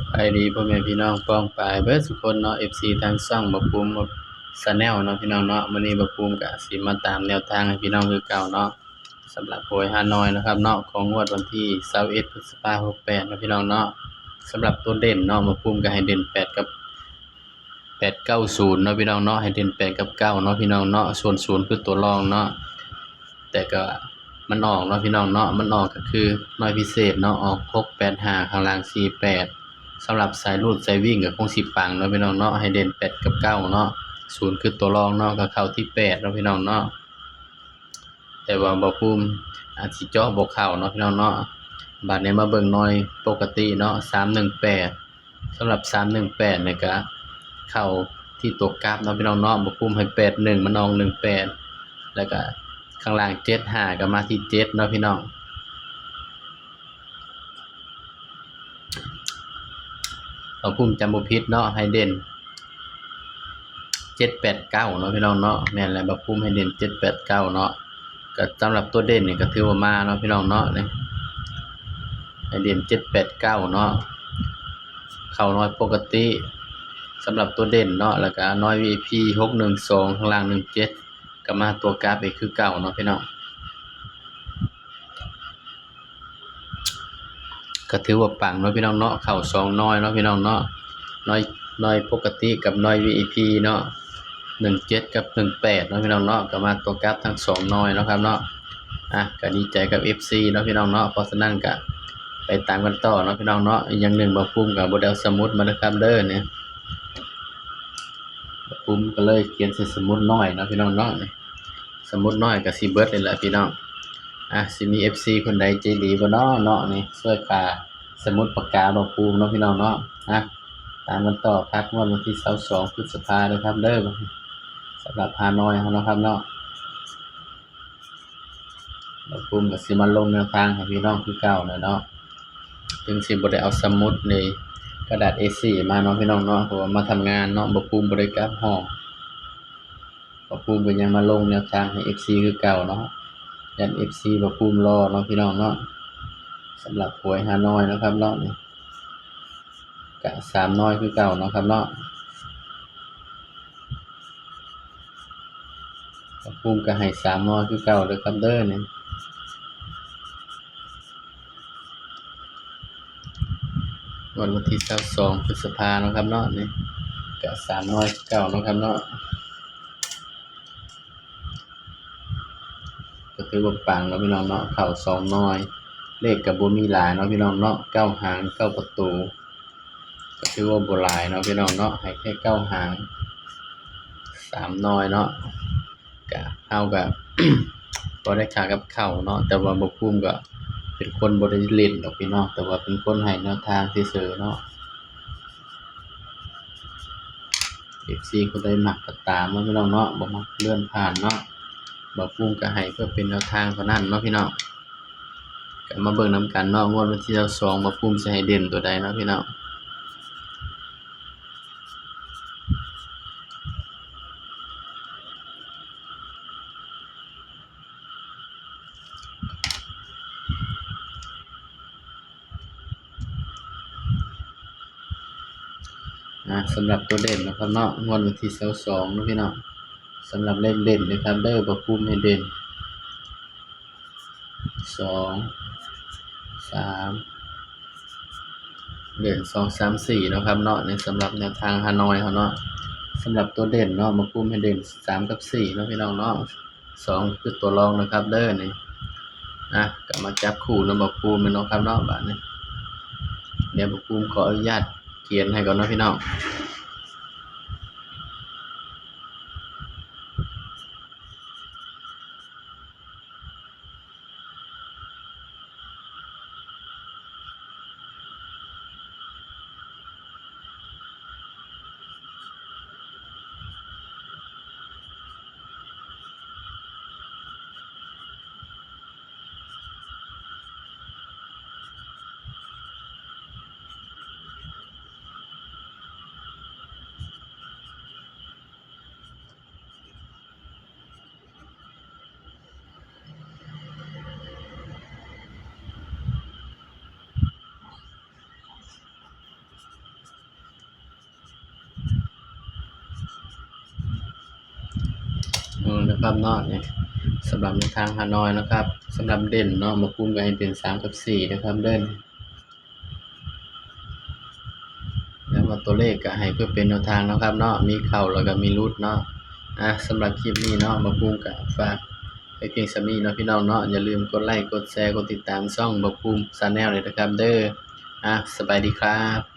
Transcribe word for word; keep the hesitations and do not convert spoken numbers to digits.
สบายดีพ่อแม่พี่น้องป้องปายเบิดสุคนเนาะ เอฟซี ทางช่องบ่าวภูมิ Channel เนาะพี่น้องเนาะ มื้อนี้บ่าวภูมิก็สิมาตามแนวทางให้พี่น้องคือเก่าเนาะ สำหรับหวยฮานอยนะครับเนาะ ของงวดวันที่ซาวเอ็ด พฤษภา หกแปดเนาะพี่น้องเนาะ สำหรับตัวเด่นเนาะ บ่าวภูมิก็ให้เด่นแปดกับ แปดเก้าศูนย์เนาะพี่น้องเนาะ ให้เด่นแปดกับเก้าเนาะพี่น้องเนาะ ส่วนศูนย์คือตัวรองเนาะ แต่ก็มันออกเนาะพี่น้องเนาะ มันออกก็คือหน่วยพิเศษเนาะ ออกหกแปดห้า ข้างล่างสี่แปด สำหรับสายรูดสายวิ่งก็คงสิปังเนาะพี่น้องเนาะ ให้เด่นแปดกับเก้าเนาะ ศูนย์คือตัวรองเนาะ ก็เข้าที่แปดเนาะพี่น้องเนาะ แต่ว่าบ่าวภูมิอาจสิเจาะบ่เข้าเนาะพี่น้องเนาะ บาดนี้มาเบิ่งหน่วยปกติเนาะ สามหนึ่งแปด สำหรับ สามหนึ่งแปด นี่ก็เข้าที่ตัวกลับเนาะพี่น้องเนาะ บ่าวภูมิให้ แปดหนึ่ง มันออก หนึ่งแปด แล้วก็ข้างล่าง เจ็ดห้า ก็มาที่ เจ็ด เนาะพี่น้อง บ่าวภูมิจำบ่ผิดเนาะ ให้เด่น เจ็ดแปดเก้า เนาะพี่น้องเนาะ แม่นแล้ว บ่าวภูมิให้เด่น เจ็ดแปดเก้า เนาะ ก็สำหรับตัวเด่นนี่ก็ถือว่ามาเนาะพี่น้องเนาะ นี่ ให้เด่น เจ็ดแปดเก้า เนาะ เข้าหน่วยปกติ สำหรับตัวเด่นเนาะ แล้วก็หน่วย วี ไอ พี หกหนึ่งสอง ข้างล่าง หนึ่งเจ็ด ก็มาตัวกลับอีกคือเก่าเนาะพี่น้อง ก็ถือว่าปังเนาะพี่น้องเนาะ เข้าสองหน่วยเนาะพี่น้องเนาะ หน่วย หน่วยปกติกับหน่วย วี ไอ พี เนาะ หนึ่งเจ็ด กับ หนึ่งแปด เนาะพี่น้องเนาะ ก็มาตัวกลับทั้งสองหน่วยเนาะครับเนาะ อ่ะ ก็ดีใจกับ เอฟซี เนาะพี่น้องเนาะ เพราะฉะนั้นก็ไปตามกันต่อเนาะพี่น้องเนาะ อย่างหนึ่งบ่าวภูมิก็บ่ได้เอาสมุดมานะครับเด้อเนี่ย บ่าวภูมิก็เลยเขียนใส่สมุดน้อยเนาะพี่น้องเนาะ นี่ สมุดน้อยก็สิเบิดนี่แหละพี่น้อง อ่ะ สิมี เอฟซี คนใดใจดีบ่เนาะเนาะ นี่ ช่วยค่าสมุดปากกาบ่าวภูมิเนาะพี่น้องเนาะ อ่ะ ตามกันต่อครับ งวดวันที่ซาวสอง พฤษภาเด้อครับเด้อ สำหรับฮานอยเฮาเนาะครับเนาะ บ่าวภูมิก็สิมาลงแนวทางให้พี่น้องคือเก่าแหละเนาะ ถึงสิบ่ได้เอาสมุดในกระดาษ เอ สี่ มาเนาะพี่น้องเนาะ เพราะว่ามาทำงานเนาะ บ่าวภูมิบ่ได้กลับห้อง บ่าวภูมิก็ยังมาลงแนวทางให้ เอฟซี คือเก่าเนาะ ย้าน เอฟซี บ่าวภูมิรอเนาะพี่น้องเนาะ สำหรับหวยฮานอยเนาะครับเนาะ นี่ ก็สามหน่วยคือเก่าเนาะครับเนาะ บ่าวภูมิก็ให้สามหน่วยคือเก่าเด้อครับเด้อ นี่ งวดวันที่ซาวสอง พฤษภาเนาะครับเนาะ นี่ ก็สามหน่วยคือเก่าเนาะครับเนาะ ก็ถือว่าปังเนาะพี่น้องเนาะ เข้าสองหน่วย เลขก็บ่มีหลายเนาะพี่น้องเนาะ เก้าหาง เก้าประตู ก็ถือว่าบ่หลายเนาะพี่น้องเนาะ ให้แค่เก้าหาง สามหน่วยเนาะ ก็เฮาก็ บ่ได้ค่ากับข้าวเนาะ แต่ว่าบ่าวภูมิก็เป็นคนบ่ได้เล่นดอกพี่น้อง แต่ว่าเป็นคนให้แนวทางซื่อๆเนาะ เอฟซี ผู้ใดมักก็ตามเนาะพี่น้องเนาะ บ่มักเลื่อนผ่านเนาะ บ่าวภูมิก็ให้เพื่อเป็นแนวทางเท่านั้นเนาะพี่น้อง ก็มาเบิ่งนำกันเนาะ งวดวันที่ซาวสอง บ่าวภูมิสิให้เด่นตัวใดเนาะพี่น้อง อ่า สำหรับตัวเด่นนะครับเนาะ งวดวันที่ซาวสองเนาะพี่น้อง สำหรับเลขเด่นนะครับ เด้อ บ่าวภูมิให้เด่น สอง สาม เด่น สอง สาม สี่ เนาะครับเนาะ ในสำหรับแนวทางฮานอยเฮาเนาะ สำหรับตัวเด่นเนาะ บ่าวภูมิให้เด่น สาม กับ สี่ เนาะพี่น้องเนาะ สอง คือตัวรองนะครับเด้อ นี่ อ่ะ ก็มาจับคู่เนาะ บ่าวภูมิเนาะครับเนาะ บาดนี้ เดี๋ยวบ่าวภูมิขออนุญาตเขียนให้ก่อนเนาะพี่น้อง ครับเนาะ เนี่ย สำหรับแนวทางฮานอยนะครับ สำหรับเด่นเนาะ บ่าวภูมิก็ให้เป็นสามกับสี่นะครับเด่น แล้วก็ตัวเลขก็ให้เพื่อเป็นแนวทางนะครับเนาะ มีเข้าแล้วก็มีหลุดเนาะ อ่ะ สำหรับคลิปนี้เนาะ บ่าวภูมิก็ฝากไว้เพียงส่ำนี้เนาะพี่น้องเนาะ อย่าลืมกดไลค์ กดแชร์ กดติดตามช่องบ่าวภูมิ Channel เลยนะครับเด้อ อ่ะ สบายดีครับ